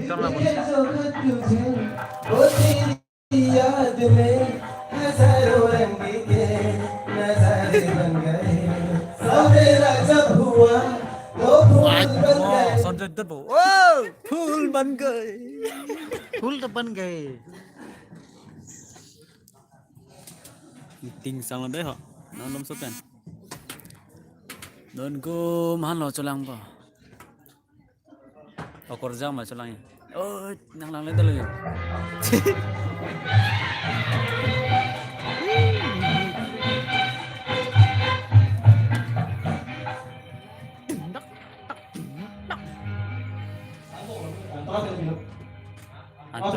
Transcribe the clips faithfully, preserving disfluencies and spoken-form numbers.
Karena वो याद में हजारों रंग के नजारे बन गए, सवेरा जब हुआ तो फूल बन गए। Sanjay Dutt bo. Oh, फूल बन गए. फूल तो बन गए. Ting sang lo dei ho. Non lom so pen. Non ko man lo cholang po. Okorjang ma cholang ya. Oh, nang lang le ta lo ya. Aduh.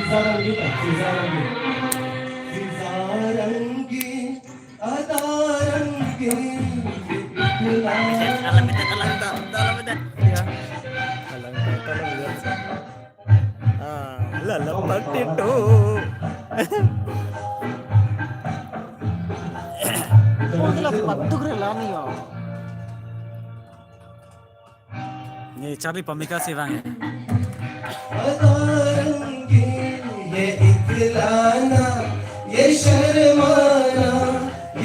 Sisa rang kita, sisa rang kita. Sisa rang ki, ada rang ki. Alam itu, alam itu, alam itu. Ya. Alam itu, alam itu. Ah, la la party tu. Oh, la patuk re lani ya. Ni charli pamika si vang ya. ये इकलाना, ये शर्माना,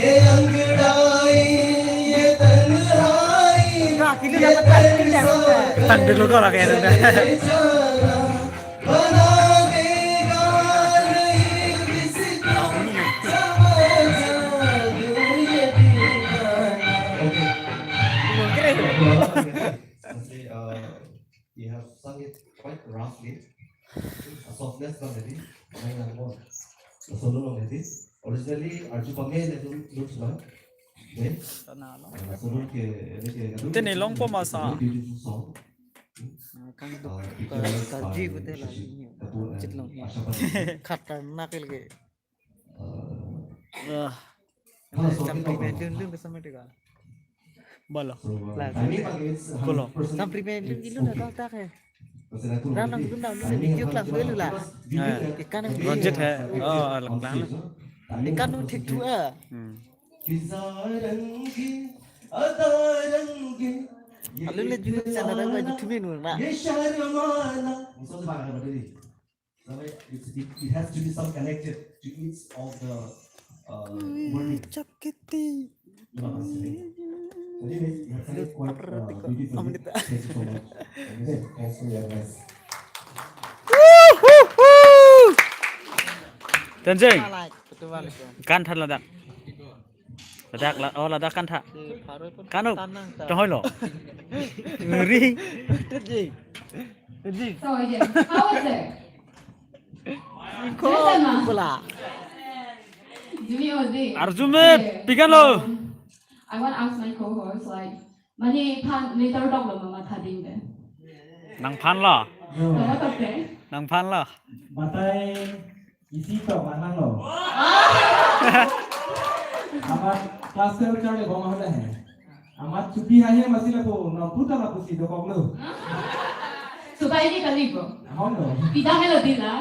ये अंगड़ाई, ये तन्हाई, ये तरसा, tang dulu ko lagi ya. ये जाना, बना देगा नहीं किसी को, समझा दूँ ये दीवाना. Okay. Actually, uh, you have sung it quite roughly. A softness along the beat, main angbong. Solo along the beat. Originally, arju pame le dun dun sulang. Then, uh, solo ke, ke, ke, Tene long po masa. Beautiful song. Kang duk, uh, featured karji by kute la Shashi ini, Kapoor and chitlong ini. Asha Bhosle. Khatarnak lagi. Uh, Ah. Sampri pen dun dun ke sampai tiga. Bolo. So, uh, Lah, I mean, sampai. It's Kulo. Hundred percent Sampri pen dun okay. Ilu na kau tak hai. Ran lang dun dun dun video class dulu lah. Ah. Ikan yang Ranjit hai. Oh, alang lang. Ikan nu thik thu ah. Hmm. Alu le julu channel ba YouTube menu na. ये शर्माना. It's, it, it has to be some connected to each of the, uh, wording. Chap kiti. Anyways, you have sung it quite, uh, beautifully. Thank you so much. Thanks for your advice. Tenzing. Kan tha ladak. Ladak la, oh, ladak kan tha. Kanu. Tohoi lo. Ngeri. Tenzing. Tenzing. So again, how was it? Ko pula. Jimmy Ozzy. Arjume, okay. Pikan lo. Um, I want to ask my co-host, like, mane phan meter dok lo mama thading de. Nang phan lo. Mama thading. Nang phan lo. Batai isi to manang lo. Amat class twelve charli bom ahun hai. Amat chupi hai masi lapu, no puta lapusi dokok lo. Chupai ni kali ko. Ahon lo. Pidam helo dila.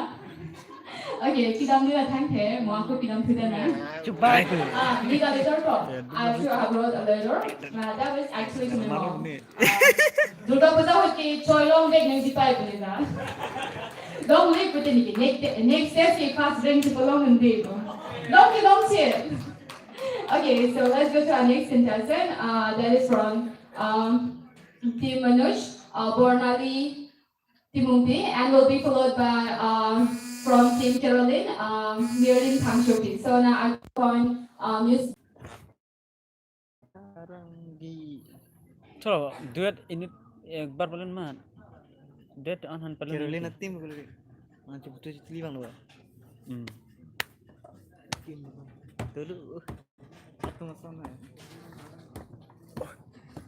Okay, pidam dila thang the, mo ako pidam thuda na. Chupai. Ah, ni kali tor ko. I have wrote a letter. Na, that was actually to my mom. Ah, Durga Puja hot ke choi long dek nang jipai pule na. Dong le pute ni ke next, next step ke first rank ke long nang de ko. Long ke long che. Okay, so let's go to our next contestant. Uh, that is from, um, Team Manoj, uh, Bornali Timungpi, and will be followed by, uh, from Team Caroline, um, Mirlin Thangchopi. So now I point, uh, Miss Thora duet inut ekbar palen mat. Duet an han palen. Caroline team ko lagi. Manchu putu chitli bang lo. Hmm. Team lo. Tulu. Aku masuk na.